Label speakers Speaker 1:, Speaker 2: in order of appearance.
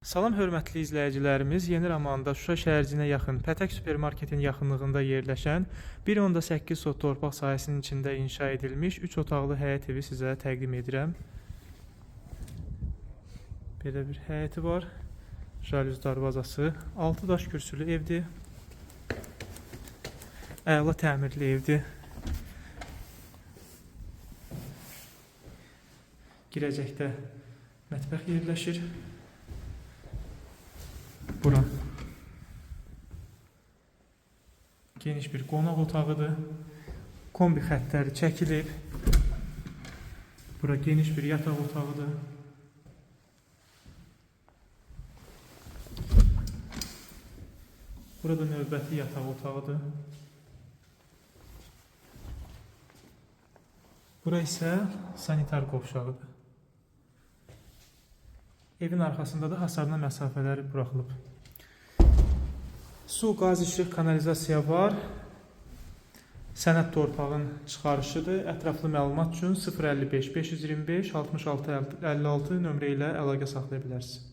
Speaker 1: Salam hörmətli izləyicilərimiz, Yeni Ramanda Şuşa şəhərciyinə yaxın Pətək supermarketin yaxınlığında yerləşən 1.8 sot torpaq sahəsinin içində inşa edilmiş 3 otaqlı həyət evi sizə təqdim edirəm. Belə bir həyəti var. Jalüz darvazası, 6 daş kürsülü evdir. Əla təmirli evdir. Girəcəkdə mətbəx yerləşir. Bura geniş bir qonaq otağıdır. Kombi xəttləri çəkilib. Bura geniş bir yataq otağıdır. Burada növbəti yataq otağıdır. Bura isə sanitar qovşağıdır. Evin arxasında da hasarına məsafələri buraxılıb. Su, qaz, işıq, kanalizasiya var. Sənəd torpağın çıxarışıdır. Ətraflı məlumat üçün 055 525 66 56 nömrə ilə əlaqə saxlaya bilərsiniz.